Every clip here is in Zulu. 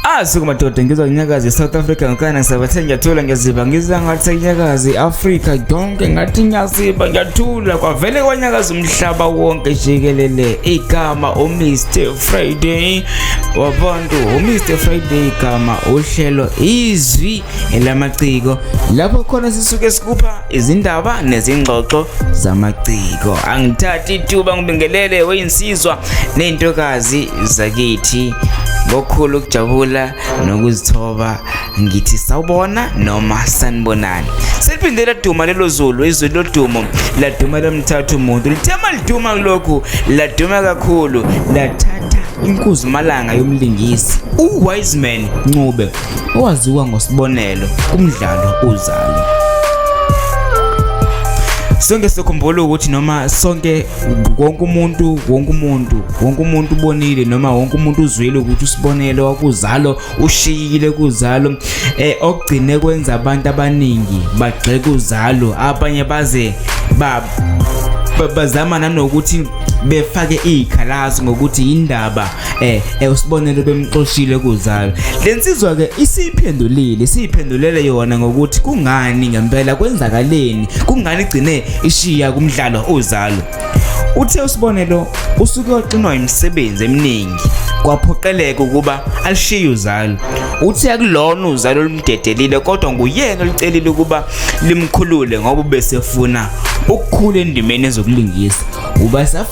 Asuka madoda, ngizwa inyakazi South Africa ngikana ngisabathe, ngiyathula, ngiyaziba, ngizwa ngathi inyakazi Africa yonke, ngathi ngiyaziba, ngiyathula, kwavele kwanyakaza umhlaba wonke jikelele. Igama uMr Friday wabantu, uMr Friday igama, uhlelo Izwi Elamaciko, lapho khona sisuke sikupha izindaba nezingxoxo zamaciko. Angithathi ithuba ngibingelele weyinsizwa nezintokazi zakithi ngokukhulu ukujabula nokuzithoba, ngithi sawubona noma sanibonani. Seliphinde laduma lelo zulu, izulu lodumo laduma lamthatha umuntu, lithema liduma kulokhu laduma kakhulu, lathatha inkuzimalanga yomlingisi uWiseman Ncube owaziwa ngoSibonelo kumdlalo Uzalo. Sonke sikhumbula ukuthi noma sonke wonke umuntu ubonile noma wonke umuntu uzwile ukuthi uSibonelo wakuZalo ushiyile kuZalo, okugcine kwenza abantu abaningi bagxeka uZalo, abanye baze bazama nanokuthi befake izikhalazo ngokuthi indaba uSibonelo bemxoshile kuZalo. Lensizwa ke isiphendulile, isiphendulele yona ngokuthi kungani ngempela, kwenzakaleni, kungani igcine ishiya kumdlalo Uzalo. Uthe uSibonelo usuke waxinwa imisebenzi eminingi, kwaphoqeleka ukuba alishiye uZalo. Uthe akulona uZalo olumdedelile, kodwa nguyena olucelile ukuba limkhulule ngoba ubesefuna ukukhula endimeni ezokulingisa,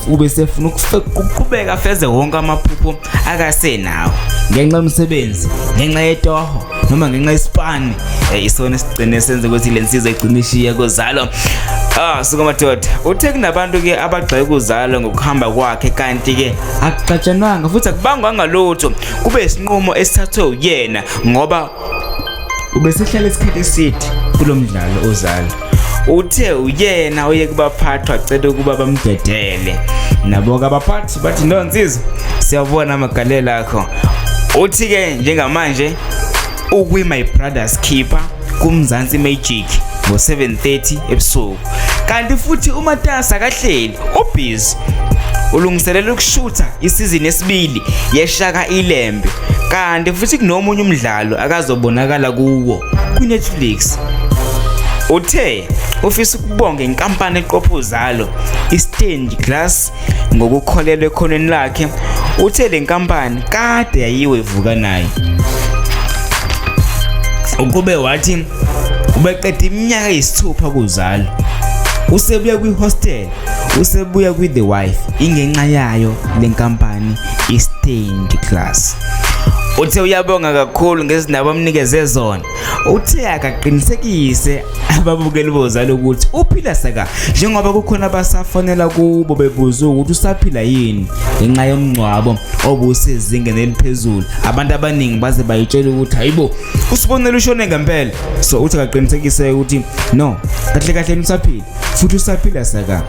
ubesefuna ukuqhubeka afeze wonke amaphupho akasenawo. Ngenxa yomsebenzi, ngenxa yetoho noma ngenxa yesipani, isona esigcine senze ukuthi lensizwa igcine ishiye kuZalo. Ah, suka madoda. Uthe kunabantu ke abagxeka uZalo ngokuhamba kwakhe, kanti ke akuxatshanwanga futhi akubangwanga lutho, kube isinqumo esithathwe uyena ngoba ubesehlala isikhathi eside kulo mdlalo Ozalo. Uthe uyena oye kubaphathi wacela ukuba bamdedele, nabo-ke abaphathi bathi, "No, nsizwa, siyabona amagalelo akho." Uthi-ke njengamanje ukwi-My Brother's Keeper kuMzansi Magic ngo-7:30 ebusuku, kanti futhi umatasa kahleli, ubhizi ulungiselela ukushutha isizini yesibili yeShaka Ilembe, kanti futhi kunomunye umdlalo akazobonakala kuwo kwi-Netflix. Uthe ufisa ukubonga inkampani eqopha Uzalo, i-Stained Glass, ngokukholelwa ekhonweni lakhe. Uthe le nkampani kade yayiwe ivuka naye. Ukube wathi ubeqeda iminyaka eyisithupha kuZalo, usebuya kwi-Hostel, usebuya kwi-The Wife, ingenxa yayo le nkampani i-Stained Glass. Uthe uyabonga kakhulu ngezindaba amnikeze zona. Uthe akaqinisekise ababukeli boZalo ukuthi uphila saka, njengoba kukhona abasafonela kubo bebuza ukuthi usaphila yini ngenxa yomngcwabo obusezingeni eliphezulu. Abantu abaningi baze bayitshela ukuthi, "Hayibo, uSibonelo ushone ngempela?" So uthi akaqinisekise ukuthi no, kahle kahle usaphila futhi usaphila saka.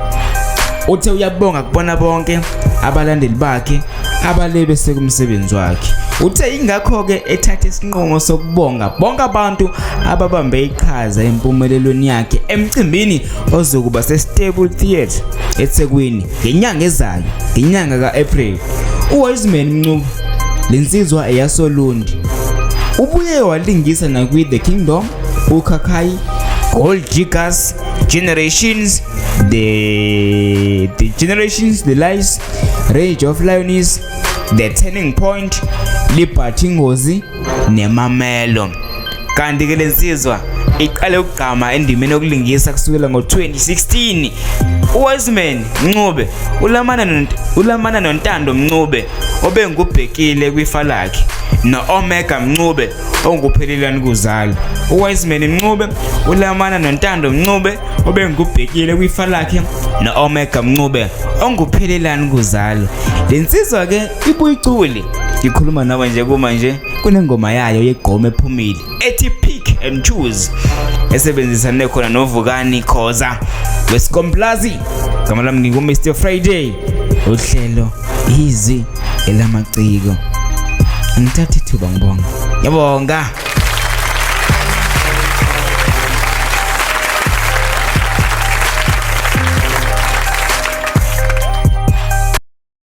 Uthe uyabonga kubona bonke abalandeli bakhe abalebe sekumsebenzi wakhe. Uthe ingakho-ke ethatha isinqumo sokubonga bonke abantu ababambe iqhaza empumelelweni yakhe emcimbini ozokuba se-Stable Theatre eThekwini ngenyanga ezayo, ngenyanga ka-April. UWiseman Mncube, lensizwa eyasoLundi, ubuye walingisa nakwi-The Kingdom, Ukhakhayi, Gold Diggers, Generations, the Generations, The Lies, Rage of Lioness, The Turning Point, Liberty Ngozi neMamelo. Kanti ke lensizwa iqale ukugqama endimeni yokulingisa kusukela ngo-2016. UWiseman Mncube ulamana noNtando Mncube obengubhekile kwifa lakhe no-Omega Mncube onguphelelani kuZalo. UWiseman Mncube ulamana noNtando Mncube obengubhekile kwifa lakhe no-Omega Mncube onguphelelani kuZalo. Lensizwa ke ibuyiculi. Ngikhuluma nawe nje kuma nje kunengoma yayo yegqom ephumile ethi "Pick and Choose", esebenzisane khona noVukani Khoza weSkomplazi. Gama lami ngingu Mr Friday, uhlelo Izwi Elamaciko. Ngithatha ithuba ngibonga, ngiyabonga.